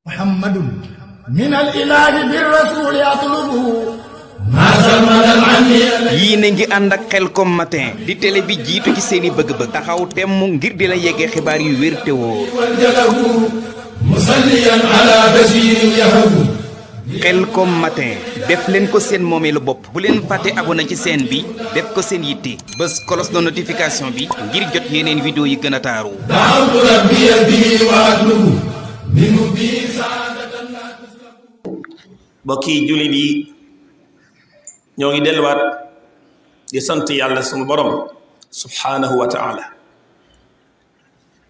محمد من الإله بالرسول يطلب yii na ngi ànd ak Khelcom matin di télé bi jiitu ci seeni bëgg-bëgg taxaw temm ngir di la yeggee xibaar yu wér te wóor musalliyan ala bashir yahabu Khelcom matin def leen ko seen moomeelu bopp bu leen fàtte abonné ci chaîne bi def ko seen yitte bés cloche de notification bi ngir jot yeneen vidéo yi gën a taaru da'awtu rabbiya bihi wa atlubu minhu bi saadatan la mbokki jullit yi ñoo ngi delluwaat di sant yàlla sunu borom subhanahu wa ta'ala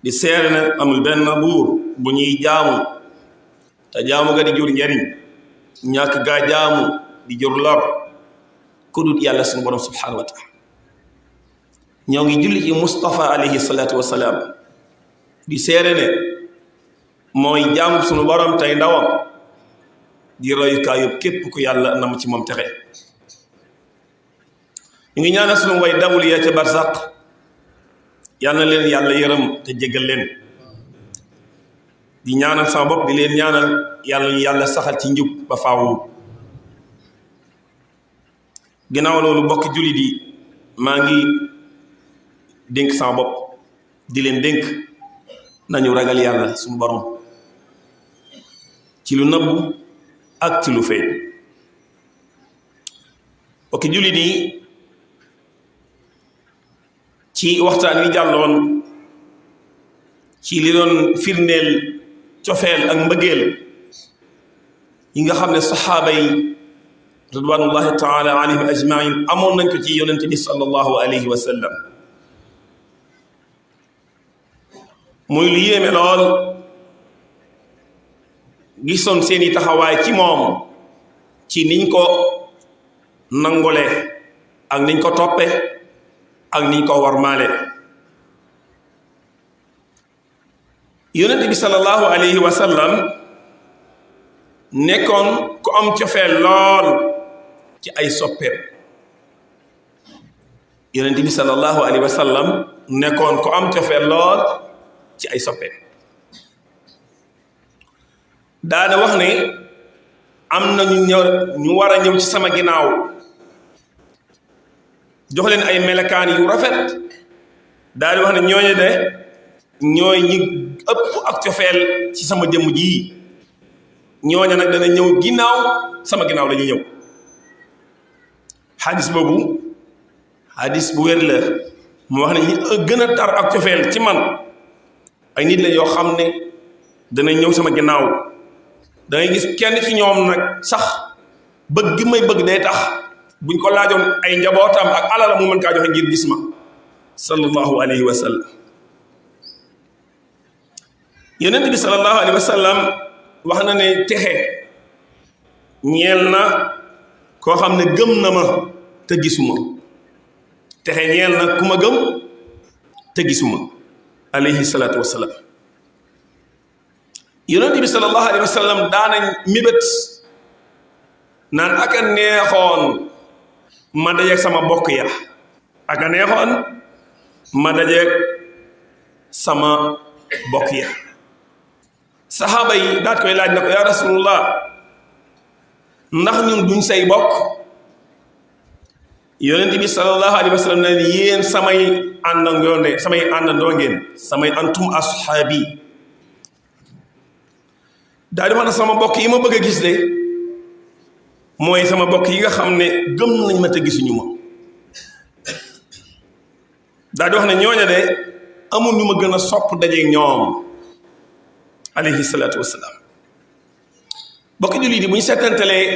di seere na amul benn buur bu ñuy jaamu te jaamu ga di jur njariñ ñàkk gaa jaamu di jur lor ku dut yàlla sunu borom subhanahu wa ta'ala ñoo ngi julli ci Mustafa alayhi salatu wasalaam di seere ne mooy jaamu sunu borom tey ndawam di royukaayub képp ku yàlla nam ci moom texe ñu ngi ñaanal sunu way dawul ya ca barsàq yal na leen yàlla yërëm te jégal leen di ñaanal sama bopp di leen ñaanal yàlla ñu yàlla saxal ci njub ba faawu ginnaaw loolu bokk jullit yi maa ngi dénk sama bopp di leen dénk nañu ragal yàlla suñu borom ci lu nëbbu ak ci lu feeñ bokk jullit yi ci waxtaan wi jàlloon ci li doon firndeel cofeel ak mbëggeel yi nga xam ne saxaaba yi ridwanullahi taala alayhim ajmain amoon nañ ko ci yonent bi sallallahu alayhi wa sallam muy lu yéeme lool gisoon seeni taxawaay ci moom ci niñ ko nangole ak niñ ko toppe ak niñ ko warmaale yonent bi sallallahu alayhi wa sallam nekkoon ku am cofeel lool ci ay soppeem yonent bi sallallahu alayhi wa sallam nekkoon ku am cofeel lool ci ay soppeem daana wax ne am na ñu war a ñëw ci sama ginnaaw jox leen ay melekaan yu rafet daal di wax ne ñooñu de ñooy ñi ëpp ak cofeel ci sama jëmm jii ñooñu nag dana ñëw ginnaaw sama ginnaaw la ñuy ñëw xadis boobu xadis bu wér la mu wax ne ñi gën a tar ak cofeel ci man ay nit la yoo xam ne dana ñëw sama ginnaaw da ngay gis kenn ci ñoom nag sax bëgg gi may bëgg day tax buñ ko laajoon ay njabootam ak alala mu mën kaa joxe ngir gis ma sallallahu alayhi wa sallam yonent bi sallallahu alayhi wa sallam wax na ne texe ñeel na koo xam ne gëm na ma te gisuma texe ñeel na ku ma gëm te gisuma alayhi salaatu wa salaam yonent bi sallallahu alayhi wa sallam daanañ mébét naan aka neexoon ma dajeeg sama bokk ya aka neexoon ma dajeeg sama bokk ya saxaaba yi daat koy laaj na ko yaa rasulullah ndax ñun duñ say bokk yonent bi sallallahu alayhi wa sallam ne yéen samay àndandoo ngeen samay antum ashaabi daal di wax na sama bokk yi ma bëgg a gis de mooy sama bokk yi nga xam ne gëm nañ ma te gisuñu ma daal di wax ne ñooña de amul ñu ma gën a sopp dajeeg ñoom alayhi salaatu wassalaam bokk jullit yi bu ñu seetantalee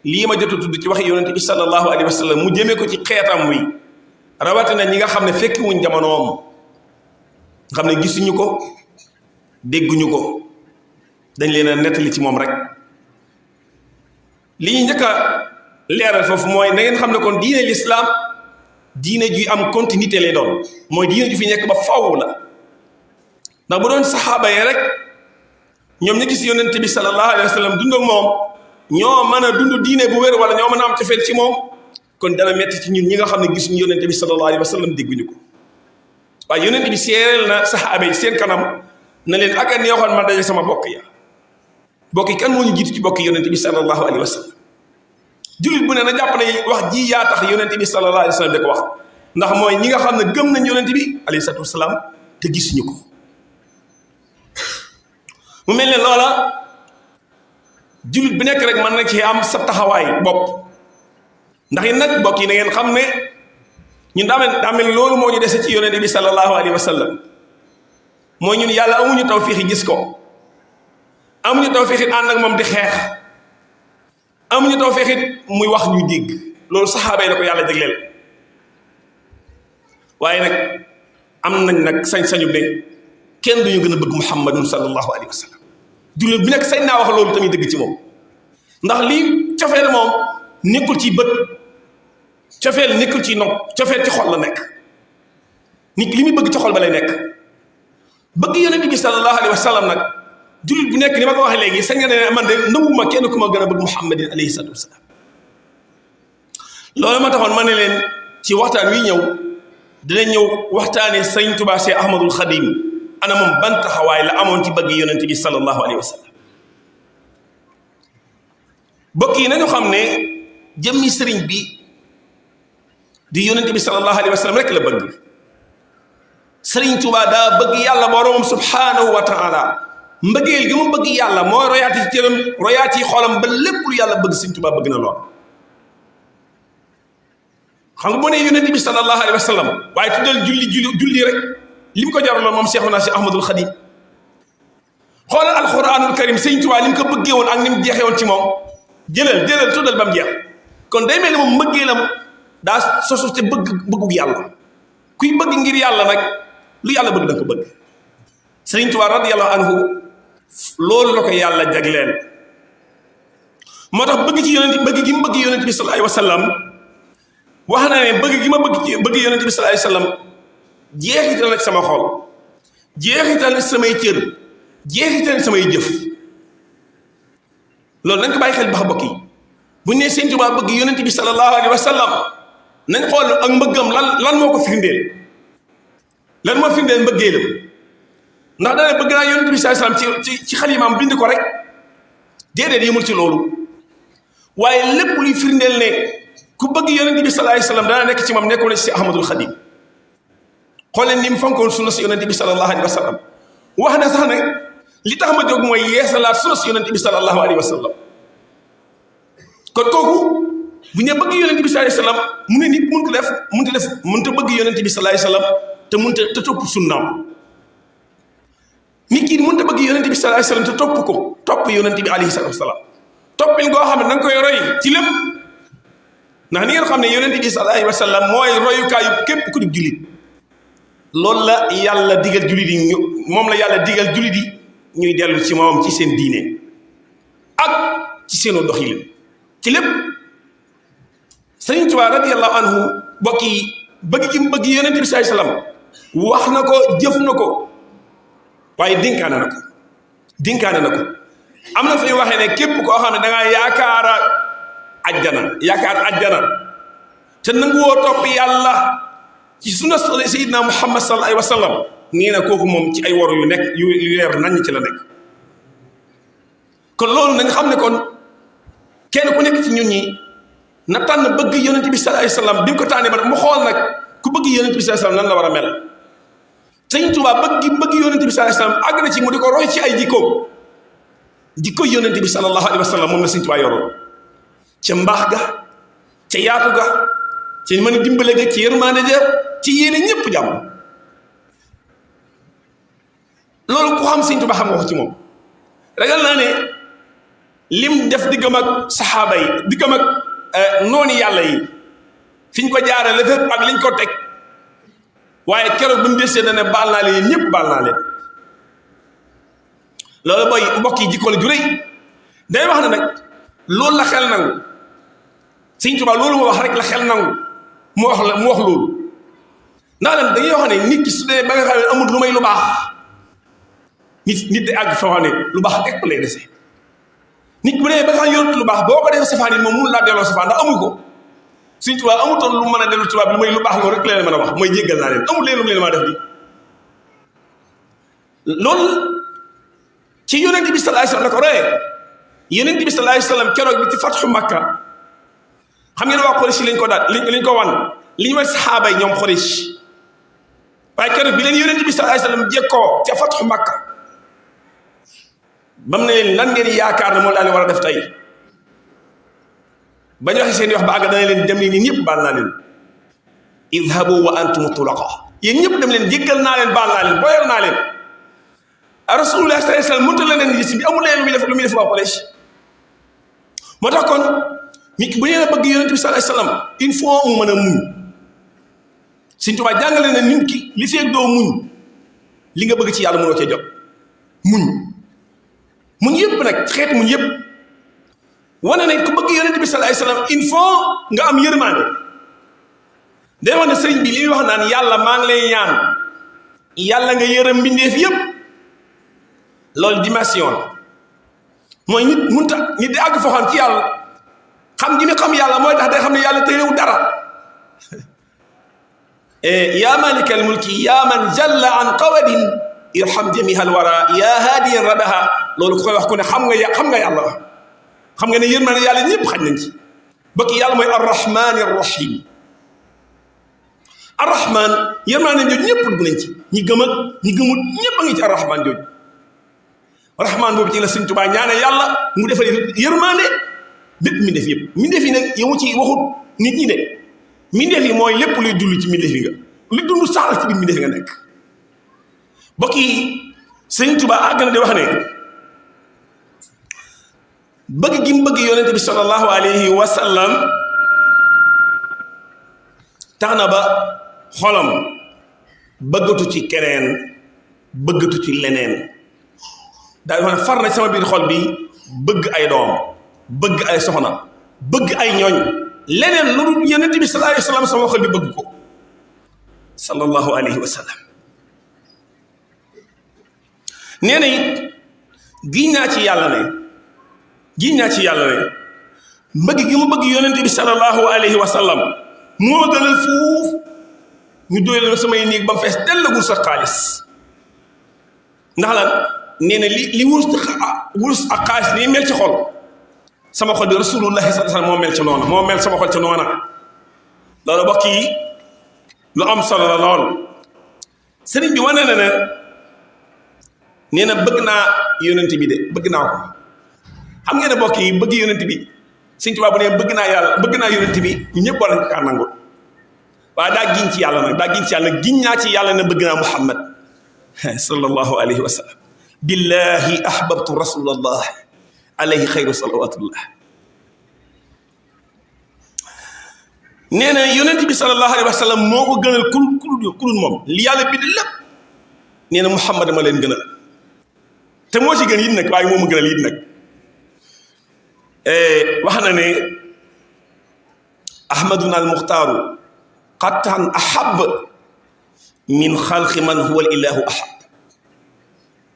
lii ma jot a tudd ci waxi yonent bi sallallahu alayhi wa sallam mu jëmee ko ci xeetam wi rawatina ñi nga xam ne fekki wuñ jamonoom nga xam ne gisuñu ko dégguñu ko dañ leen a nettali ci moom rek li ñu njëkk a leeral foofu mooy na ngeen xam ne kon diine l'islam diine juy am continuité lay doon mooy diine ju fi nekk ba faw la ndax bu doon saxaaba yi rek ñoom ñu gis yonent bi sallallahu alayhi wa sallam dund ak moom ñoo mën a dund diine bu wér wala ñoo mën a am cofeel ci moom kon dana metti ci ñun ñi nga xam ne gisuñu yonent bi sallallahu alayhi wa sallam dégguñu ko waaye yonent bi seereel na saxaaba yi seen kanam na leen ak a neexoon ma daje sama bokk ya bokk yi kan moo ñu jiitu ci bokk yonent bi sallallahu alayhi wa sallam jullit bu ne na jàpp ne wax ji yaa tax yonent bi sallallahu alayhi wa sallam da ko wax ndax mooy ñi nga xam ne gëm nañ yonent bi alayhi salaatu wasalaam te gisuñu ko mu mel ne loola jullit bi nekk rek mën na ci am sa taxawaay bopp ndax it nag bokk yi na ngeen xam ne ñun daa mel loolu moo ñu dese ci yonent bi sallallahu alayhi wa sallam mooy ñun yàlla amuñu tawfiixi gis ko amuñu tawfiixi ànd ak moom di xeex amuñu tawfiixi muy wax ñuy dégg loolu saxaaba yi la ko yàlla jagleel waaye nag am nañ nag sañ-sañu ne kenn duñu gën a bëgg muhammadun sallallahu alayhi wa sallam jullit bi nekk sañ naa wax loolu tamit dëgg ci moom ndax lii cofeel moom nekkul ci bët cofeel nekkul ci nopp cofeel ci xol la nekk nit li muy bëgg ci xol ba lay nekk bëgg yonent bi sallallahu alayhi wa sallam nag jullit bu nekk ni ma ko waxee léegi sañ nga ne man de nëbbuma kenn ku ma gën a bëgg muhammadin alayhi salatu wasalaam loolu ma taxoon ma ne leen ci waxtaan wi ñëw dinañ ñëw waxtaane sëñ Tuubaa Seex Ahmadul Xadim ana moom ban taxawaay la amoon ci bëgg yonent bi sallallahu alayhi wa sallam bokk yi nañu xam ne jëmmi sëriñ bi di yonent bi sallallahu alayhi wa sallam rek la bëgg sëriñ Tuubaa daa bëgg yàlla boroomam subhaanahu wa taala mbëggeel gi mu bëgg yàlla moo royaati ci cëram royaati ci xolam ba lépp lu yàlla bëgg sëriñ Tuubaa bëgg na lool xam nga bu ne yonent bi sallallahu alayhi wa sallam waaye tuddal julli rek li mu ko jaraloon moom Seexuna si Ahmadul Xadim xoolal alquranul karim sëriñ Tuubaa li mu ko bëggee woon ak ni mu jeexee woon ci moom jëlal tuddal ba mu jeex kon day mel ni moom mbëggeelam daa sosu te bëggug yàlla kuy bëgg ngir yàlla nag lu yàlla bëgg da nga ko bëgg sëriñ Tuubaa radiyallahu anhu loolu la ko yàlla jagleel moo tax bëgg ci yonent bëgg gi mu bëgg yonent bi sallallahu alayhi wa sallam wax na ne bëgg gi ma bëgg yonent bi sallallahu alayhi wa sallam jeexital nag sama xol jeexital samay cër jeexital samay jëf loolu nañ ko bàyyi xel baax bokk yi bu ñu nee sëriñ Tuubaa bëgg yonent bi sallallahu alayhi wa sallam nañ xool ak mbëggam lan moo ko firndeel lan moo firndeel mbëggeelam ndax dana bëgg naa yonent bi sallallahu alayhi wa sallam ci xalimaam bind ko rek déedéet yëmul ci loolu waaye lépp luy firndeel ne ku bëgg yonent bi sallallahu alayhi wa sallam dana nekk ci moom nekkoon na ci Ahmadul Xadim xooleen ni mu fonkoon sunna si yonent bi sallallahu alayhi wa sallam wax na sax ne li tax ma jóg mooy yeesalaat sunna si yonent bi sallallahu alayhi wa sallam kon kooku bu ñu bëgg yonent bi sallallahu alayhi wa sallam mu ne nit mënut a bëgg yonent bi sallallahu alayhi wa sallam te mënut a topp sunnaam nit ki mënut a bëgg yonent bi sallallahu alayhi wa sallam te topp yonent bi alayhi salaatu wa salaam toppin goo xam ne da nga koy roy ci lépp ndax ni ngeen xam ne yonent bi sallallahu alayhi wa sallam mooy royukaayu képp ku di jullit loolu la yàlla digal jullit yi moom la yàlla digal jullit yi ñuy dellu ci moom ci seen diine ak ci seenu doxalin ci lépp Sëriñ Tuubaa radiyallahu anhu bokk yi bëgg gi mu bëgg yonent bi sallallahu alayhi wa sallam wax na ko jëf na ko waaye dénkaane na ko am na fu ñu waxee ne képp koo xam ne da ngaa yaakaar ajjana te nanguwoo topp yàlla ci sunna sayyidina Muhammad sallallahu alayhi wa sallam nee na kooku moom ci ay waru yu nekk yu leer nañ ci la nekk kon loolu nañ xam ne kon kenn ku nekk ci ñun ñi na tànn bëgg yonent bi sallallahu alayhi wa sallam bi mu ko tànnee ba mu xool nag ku bëgg yonent bi sallallahu alayhi wa sallam nan la war a mel Sëriñ Tuubaa bëgg yonent bi sallallahu alayhi wa sallam àgg na ci mu di ko roy ci ay jikko yonent bi sallallahu alayhi wa sallam moom la Sëriñ Tuubaa yoroon ca mbaax ga ca yaatu ga ci mën a dimbale ga ci yërmaande ja ci yéene ñëpp jàmm loolu ku xam Sëriñ Tuubaa xam nga ko ci moom ragal naa ne lim def diggam ak saxaaba yi diggam ak nooni yàlla yi fiñ ko jaarale fépp ak liñ ko teg waaye keroog bu ñu desee ne baal naa leen ñëpp baal naa leen loolu booy mbokk yi jikko la ju rëy day wax ne nag loolu la xel nangu Sëriñ Tuubaa loolu moo wax rek la xel nangu mu wax loolu ndax lan dañuy wax ne nit ki su dee ba nga xam ne amul lu may lu baax nit day àgg foo xam ne lu baax rek lay dese nit bu dee ba nga xam ne yorut lu baax boo ko defee safaan yi moom mun laa delloo safaan ndax amul ko Sëriñ Tuubaa amutoon lu mën a dellu tubaab bi lu may lu baax loolu rek leen mën a wax mooy jéggal naa leen amul leen lu mu leen maa def bi loolu ci yonent bi sallallahu alayhi wa sallam la ko royee yonent bi sallallahu alayhi wasallam keroog bi ci fatxu Makka xam ngeen waa Quraysh liñ ko daal liñ ko wan li ñu may saxaaba yi ñoom Quraysh waaye keroog bi leen yonent bi sallallahu alayhi wasallam jekkoo ca fatxu Makka ba mu ne leen lan ngeen yaakaar ne moom laa leen war a def tey bañ waxee seen wax ba àgg dana leen dem ni ñëpp baal naa leen idhabu wa antum tulaqa yéen ñëpp dem leen jéggal naa leen baal naa leen boyal naa leen rasulullah sallallahu alayhi wasallam mënta la leen gis bi amul leen lu muy def waa Quraysh moo tax kon nit ki bu leen a bëgg yonent bi sallallahu alayhi wasallam il faut mu mën a muñ Sëñ Tuubaa jàngale na nit ki li fee doo muñ li nga bëgg ci yàlla mënoo cee jot muñ yëpp nag xeeti muñ yëpp wane nañ ko bëgg yonent bi sallallahu alayhi wasallam il faut nga am yërmande day wax ne sëriñ bi li muy wax naan yàlla maa ngi lay ñaan yàlla nga yërëm mbindeef yëpp loolu dimension la mooy nit munta nit di àgg foo xam ci yàlla xam gi mi xam yàlla mooy tax day xam ne yàlla téyewu dara yaa malikal mulki yaa man jalla an qawadin irham jamihal wara yaa haadiyan rabaha loolu ku koy wax ku ne xam nga yàlla xam nga ne yërmande yàlla ñëpp xaj nañ ci bokk yàlla mooy arrahman arrahim arrahman yërmande jooju ñëpp dugg nañ ci ñi gëm ak ñi gëmul ñëpp a ngi ci arrahman jooju rahman boobu ci la Sëñ Tuubaa ñaane yàlla mu defal yërmande bépp mbindeef yëpp mbindeef yi nag yow ci waxut nit ñi de mbindeef yi mooy lépp luy dund ci mbindeef yi nga lu dund saxal ci biir mbindeef yi nga nekk bokk yi Sëñ Tuubaa àgg na di wax ne bëgg gi mu bëgg yonent bi sallallahu alayhi wa sallam tax na ba xolam bëggatu ci keneen bëggatu ci leneen daal di wax ne far na sama biir xol bi bëgg ay doom bëgg ay soxna bëgg ay ñooñ leneen lu dul yonent bi sallallahu alayhi wa sallam sama xol bi bëgg ko sallallahu alayhi wa sallam nee na it giñ naa ci yàlla ne bëgg gi mu bëgg yonent bi sallallahu alayhi wa sallam moo gënal fuuf ñu doyal samay néeg ba mu fees dellagul sa xaalis ndax lan nee na li wurus ak xaalis nii mel ci xol sama xol bi rasulullahi sallallahu alayhi wa sallam moo mel ci noona moo mel sama xol ci noona loolu bokk yi lu am solo la lool sëriñ bi wane na ne nee na bëgg naa yonent bi de bëgg naa ko xam ngeen ne bokk yi bëgg yonent bi Sëñ Tuubaa bu ne bëgg naa yàlla bëgg naa yonent bi ñu ñëpp war nañ kaa nangul waaye daa giñ ci yàlla nag giñ naa ci yàlla ne bëgg naa Muhammad sallallahu alayhi wa sallam billahi ahbabtu rasulallah alayhi xayru salawatullah nee na yonent bi sallallahu alayhi wa sallam moo ko gënal kulul moom li yàlla bind lépp nee na Muhammad ma leen gënal te moo ci gën yit nag waaye moo ma gënal yit nag wax na ne ahmaduna al muxtaaru qattan ahab min xalqi man huwa al ilahu ahab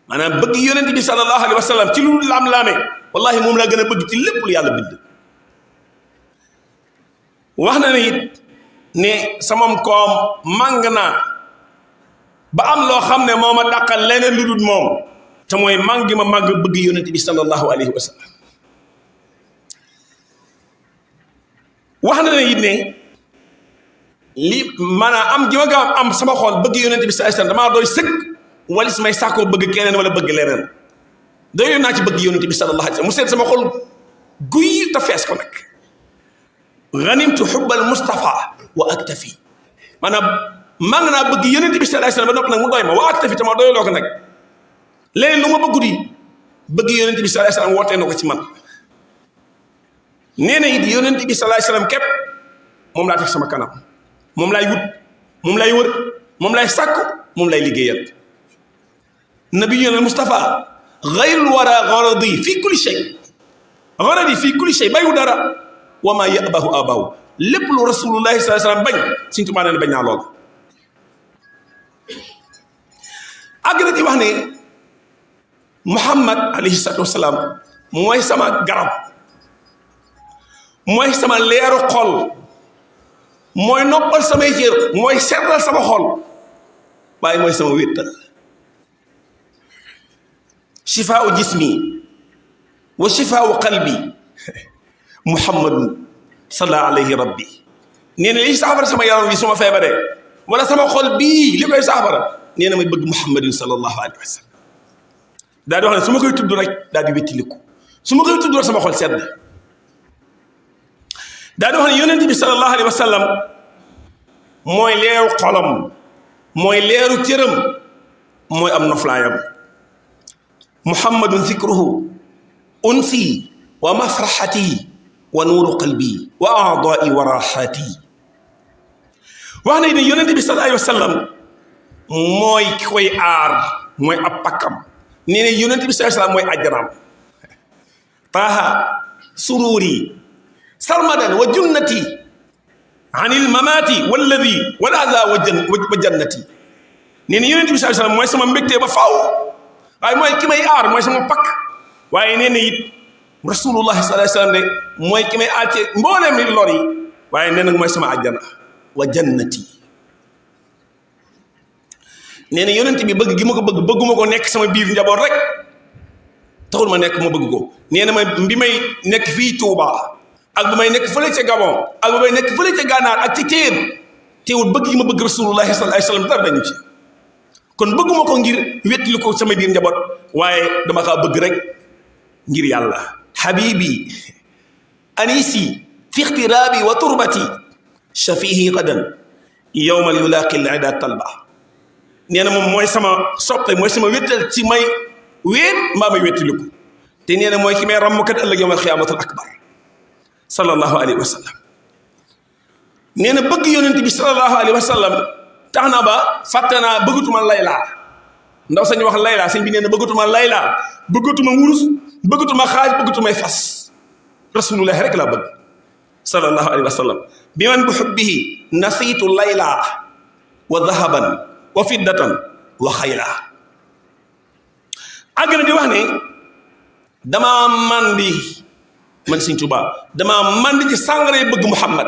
maanaam bëgg yonent bi sallallahu alayhi wa sallam ci lu laam-laame wallahi moom laa gën a bëgg ci lépp lu yàlla bind wax na ne it ne samam koom màng naa ba am loo xam ne moo ma dàqal leneen lu dul moom te mooy màng gi ma màgg bëgg yonent bi sallallahu alayhi wa sallam wax na ne it ne li maanaam am ji ma gaaw am sama xol bëgg yonent bi sallallahu alayhi wa sallam damaa doy sëkk walis may sàkkoo bëgg keneen wala bëgg leneen doyoon naa ci bëgg yonent bi sallallahu alayhi wa sallam mu seet sama xol guy te fees ko nag ganimtu xubbal Mustafa wa aktafi maanaam maa ngi naa bëgg yonent bi sallallahu alayhi wa sallam ba noppi nag mu doy ma wa aktafi te ma doyuloo ko nag leneen lu ma bëggut yi bëgg yonent bi sallallahu alayhi wa sallam wootee na ko ci man nee na it yonent bi sallallahu alayhi wa sallam képp moom laa teg sama kanam moom laay wut moom lay wër moom lay sàkku moom lay liggéeyal nabiyuna Mustafa gayrul wara garadi fii kulli shay garadi fii kulli shay bayu dara wa ma yabahu abahu lépp lu rasulullahi sallallahu alayhi wa sallam bañ Sëñ Tuubaa nee na bañ naa lool àgg na ci wax ne Muhammad alayhi salaatu wasalaam mooy sama garab mooy sama leeru xol mooy noppal samay cër mooy seetal sama xol waaye mooy sama wéttal shifaau jismi wa shifaau qalbi muhammadun salla alayhi rabbi nee na li saafara sama yaram wi suma feebaree wala sama xol bii li koy saafara nee na may bëgg muhammadin sallallahu alayhi wa sallam daal di wax ne su ma koy tudd rek daal di wéttiliku su ma koy tudd rek sama xol sedd daal di wax ne yonent bi sallallahu alayhi wa sallam mooy leeru xolam mooy leeru cëram mooy am noflaayam muhammadun zikruhu unsi wa mafraxati wa nuuru qalbi wa aadaai wa raxaati wax na ne yonent bi sallallahu alayhi wa sallam mooy ki koy aar mooy ab pakkam nee na yonent bi sallallahu alayhi wa sallam mooy ajjanaam taaha sururi sarmadan wa junnati anil mamaati walladi wal aza wa jannati nee na yonent bi sallallahu alayhi wa sallam mooy sama mbégte ba faaw waaye mooy ki may aar mooy sama pakk waaye nee na it rasulullahi sallallahu alayhi wa sallam de mooy ki may aar ci mbooleem li lor yi waaye nee na mooy sama ajjana wa jannati nee na yonent bi bëgg gi ma ko bëgg bëgguma ko nekk sama biir njaboot rek taxul ma nekk ma bëgg ko nee na ma bi may nekk fii Touba ak bi may nekk fële ca Gabon ak bi may nekk fële ca Gànnaar ak ci téen teewul bëgg gi ma bëgg rasulullahi sallallahu alayhi wa sallam dara dañu ci kon bëgguma ko ngir wettili ko sama biir njaboot waaye dama kaa bëgg rek ngir yàlla habibi anisi fi ixtiraabi wa turbati shafihi gadan yowmal yulaaqi al-ida talba nee na moom mooy sama soppe mooy sama wéttal ci may wéet mbaa may wéttiliku te nee na mooy ki may ràmmkat ëllëg yowmal xiyaamatul akbar sallallahu alayhi wa sallam nee na bëgg yonent bi sallallahu alayhi wa sallam tax na ba fàtte naa bëggatuma laylaa ndaw sañ wax laylaa sëñ bi nee na bëggatuma laylaa bëggatuma wurus bëggatuma xaaj bëggatumay fas rasulullahi rek laa bëgg sallallahu alayhi wa sallam bi man bi xubbihi nasiitu laylaa wa dahaban wa fiddatan wa xaylaa àgg na di wax ne damaa mandi man sëñ Tuubaa damaa mandi ci sàngara bëgg Muhammad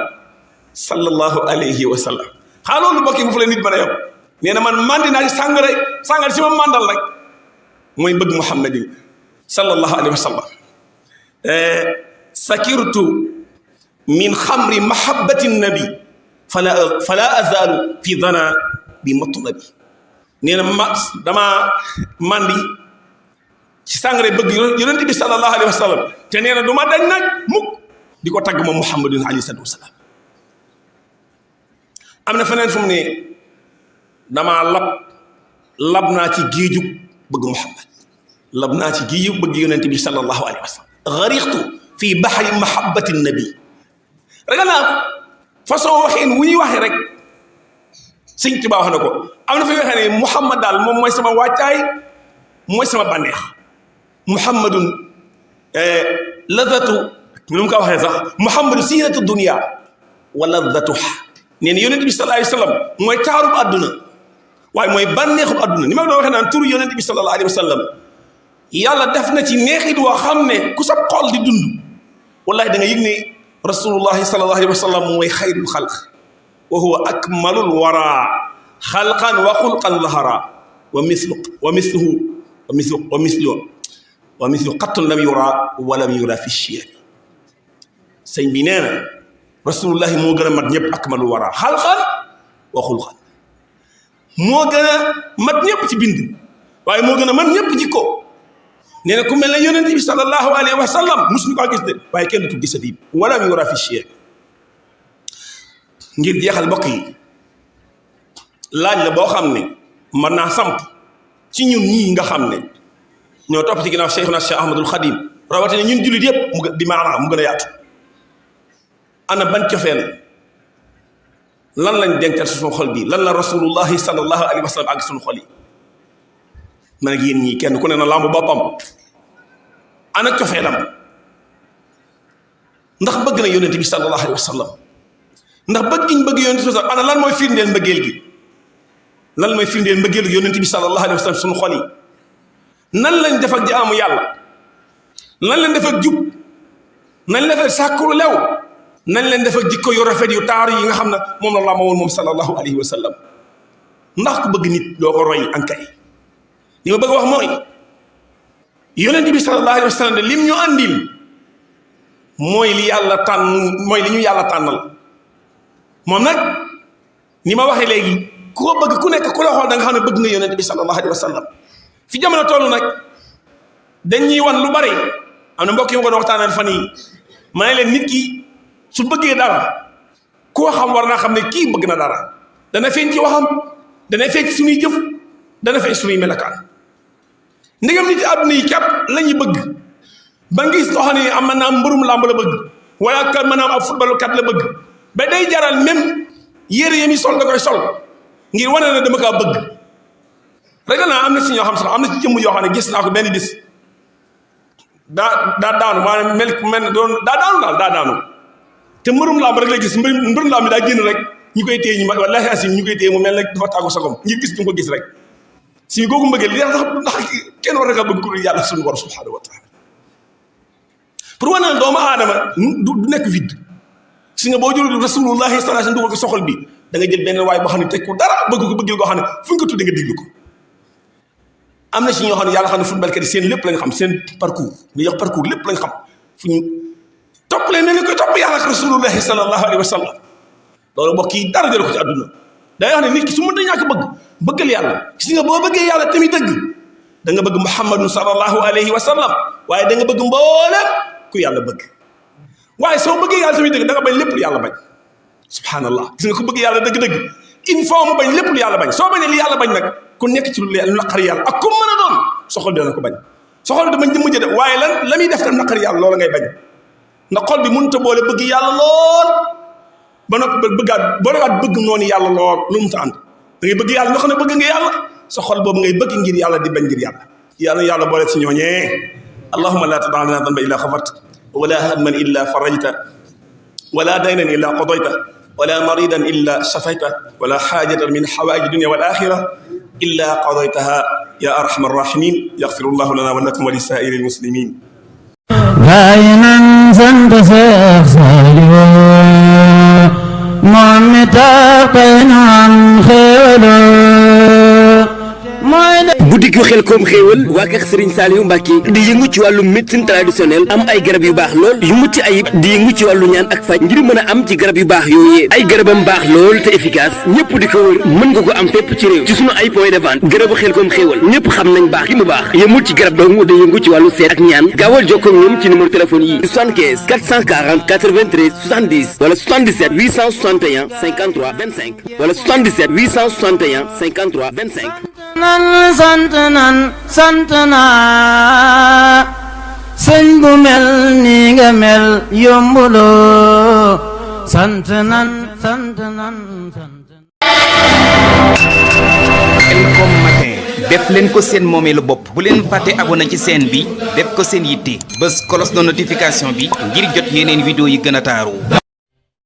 sallallahu alayhi wa sallam xaa loolu bokki mu fu la nit mën a yem nee na man mandi naa ci sàngara si ma mandal rek mooy bëgg Muhammadin sallallahu alayhi wa sallam sakirtu min xamri mahabbati nabi fala azalu fi dana bi matlabi nee na damaa mandi ci sàngara bëgg yonent bi sallallahu alayhi wa sallam te nee na du ma dañ nag mukk di ko tagg moom Muhammadin alayhi salaatu wa salaam am na feneen fu mu ne damaa lab naa ci géejug bëgg Muhammad lab naa ci géejug bëgg yonent bi sallallahu alayhi wa sallam garixtu fii baxri mahabbati nabi ragal naa façon waxeen wu ñuy waxee rek Sëñ Tuubaa wax na ko am na fi waxee ne Muhammad daal moom mooy sama wàccaay mooy sama bànneex Muhammadun ladatu lu mu ko waxee sax Muhammadu siinatu dunia wa ladatuha nee na yonent bi sallallahu alayhi wa sallam mooy taarub àdduna waaye mooy bànneexub àdduna ni ma doon waxee naan turu yonent bi sallallahu alayhi wa sallam yàlla def na ci neexit woo xam ne ku sab xol di dund wallahi da nga yëg ne rasulullahi sallallahu alayhi wa sallam mooy xayrul xalq wa huwa akmalul wara xalqan wa xulqan lahara wa mislu qattun lam yura wa lam yura fi chiyami sëñ bi nee na rasulullahi moo gën a mat ñëpp akmalul wara xalqan wa xulqan moo gën a mat ñëpp ci bind waaye moo gën a mat ñëpp jikko nee na ku mel ne yonent bi sallallahu alayhi wa sallam musuñu ko gis de waaye kenn du gis di wala mi war a fi chien ngir jeexal mbokk yi laaj la boo xam ne mën naa samp ci ñun ñii nga xam ne ñoo topp ci ginnaaw Cheikhuna Cheikh Ahmadul Xadim rawatina ñun jullit yëpp mu di maanaam mu gën a yaatu ana ban cofeel lan lañ dencal suñu xol bi lan la rasulullahi sallallahu alayhi wa sallam ak suñu xol yi man ak yéen ñii kenn ku ne na lamb boppam ana cofeelam ndax bëgg na yonent bi sallallahu alayhi wa sallam ndax bëgg giñ bëgg yonent bi ana lan mooy firndeel mbëggeel gi lan mooy firndeel mbëggeel gi yonent bi sallallahu alayhi wa sallam suñu xol yi nan lañ def ak jaamu yàlla nan lañ def ak jub nan lañ def ak sàkkuru lew nan leen def ak jikko yu rafet yu taaru yi nga xam ne moom la lama woon moom sallallahu alayhi wa sallam ndax ku bëgg nit doo ko roy ankay li ma bëgg wax mooy yonent bi sallallahu alayhi wa sallam lim ñu andil mooy li yàlla tànn mooy li ñu yàlla tànnal moom nag ni ma waxee léegi ku ko bëgg ku nekk ku la xool da nga xam ne bëgg nga yonent bi sallallahu alayhi wa sallam fi jamono toll nag dañuy wan lu bari am na mbokk yi ma ko doon waxtaanal fan yi ma ne leen nit ki su bëggee dara koo xam war naa xam ne kii bëgg na dara dana feeñ ci waxam dana feeñ ci suñuy jëf dana feeñ suñuy melakaan ndegam nit àdduna yi képp la ñuy bëgg ba ngis koo xam ne am maanaam mbërum làmb la bëgg wala ka maanaam ab football kat la bëgg ba day jaral même yére yi mi sol da koy sol ngir wane na dama kaa bëgg rek naa am na ci ñoo xam sax am na ci jëmm yoo xam ne gis naa ko benn bis daa daanu maanaam mel doon daa daanu te mbërum làmb rek lay gis mbërum làmb bi daa génn rek ñu koy téye wallaahi asim ñu koy téye mu mel ne dafa tàggu sagom ngir gis ñu ko gis rek si googu mbëggeel li ndax kenn war na bëgg ku dul yàlla suñu borom subhanahu wa taala pour wane ne doomu aadama du nekk vide si nga boo jël rasulullahi sallallahu alayhi wasallam dugal ko soxal bi da nga jël benn waay boo xam ne teg ko dara bëgg ko bëggil koo xam ne fu ñu ko tuddee nga déglu ko am na si ñoo xam ne yàlla xam ne football kat yi seen lépp lañ xam seen parcours li yox parcours lépp lañ xam fu ñu topp leen ne koy topp yàlla ak rasulullahi sallallahu alayhi wasallam loolu mbokk yi dara jël ko ci àdduna day wax ne nit ki su mënta ñàkk bëggal yàlla gis nga boo bëggee yàlla tamit dëgg da nga bëgg muhammadun sallallahu alayhi wa sallam waaye da nga bëgg mboolem ku yàlla bëgg waaye soo bëggee yàlla tamit dëgg da nga bañ lépp lu yàlla bañ subhanallah gis nga ku bëgg yàlla dëgg-dëgg il faut mu bañ lépp lu yàlla bañ soo bañee li yàlla bañ nag ku nekk ci lu naqari yàlla ak ku mën a doon soxol bi dana ko bañ soxol bi dama jëmm jëde waaye la muy def tam naqari yàlla loola ngay bañ ndax xol bi mënut a boole bëgg yàlla lool ba nag boolewaat bëgg noonu yàlla lool lu mu ta ànd da ngay bëgg yàlla nga xam ne bëgg nga yàlla sa xol boobu ngay bëgg ngir yàlla di bañ ngir yàlla boole ci ñooñee allahumma la tada' lana dhanban illa ghafarta wala hamman illa farajta wala daynan illa qadayta wala maridan illa shafayta wala hajatan min hawaij dunya wal akhirah illa qadaytaha ya arhamar rahimin yaghfirullahu lana wa lakum wa li sa'iril muslimin Gainan sant Seex Saaliw moom mi tax naan xéewal boutique yu Xelcom xéewal waa kër Serigne Saliou Mbacké di yëngu ci wàllu médecine traditionnelle am ay garab yu baax lool yu mucc ayib di yëngu ci wàllu ñaan ak faj ngir mën a am ci garab yu baax yooyee ay garabam baax lool te efficace ñëpp di ko wër mën nga ko am fépp ci réew ci sunu ay point de vente garabu Xelcom xéewal ñëpp xam nañ baax gi mu baax yemul ci garab dong da yëngu ci wàllu seet ak ñaan gaawal jokkoo ak ñoom ci numéro téléphone yi 75 440 93 70 wala 77 861 53 25 wala 77 861 53 25 sant naa sëñ bu mel ni nga mel yombuloo sant nan Xelcom matin def leen ko seen moomeelu bopp bu leen fàtte abonné ci chaîne bi def ko seen yitte bës cloche de notification bi ngir jot yeneen vidéo yi gën a taaru.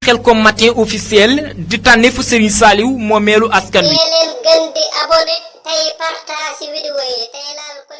Xelcom matin officiel di tànneefu Serigne Saliou moomeelu askan wi. leen gën di abonné tey partage vidéo yi tey laal ko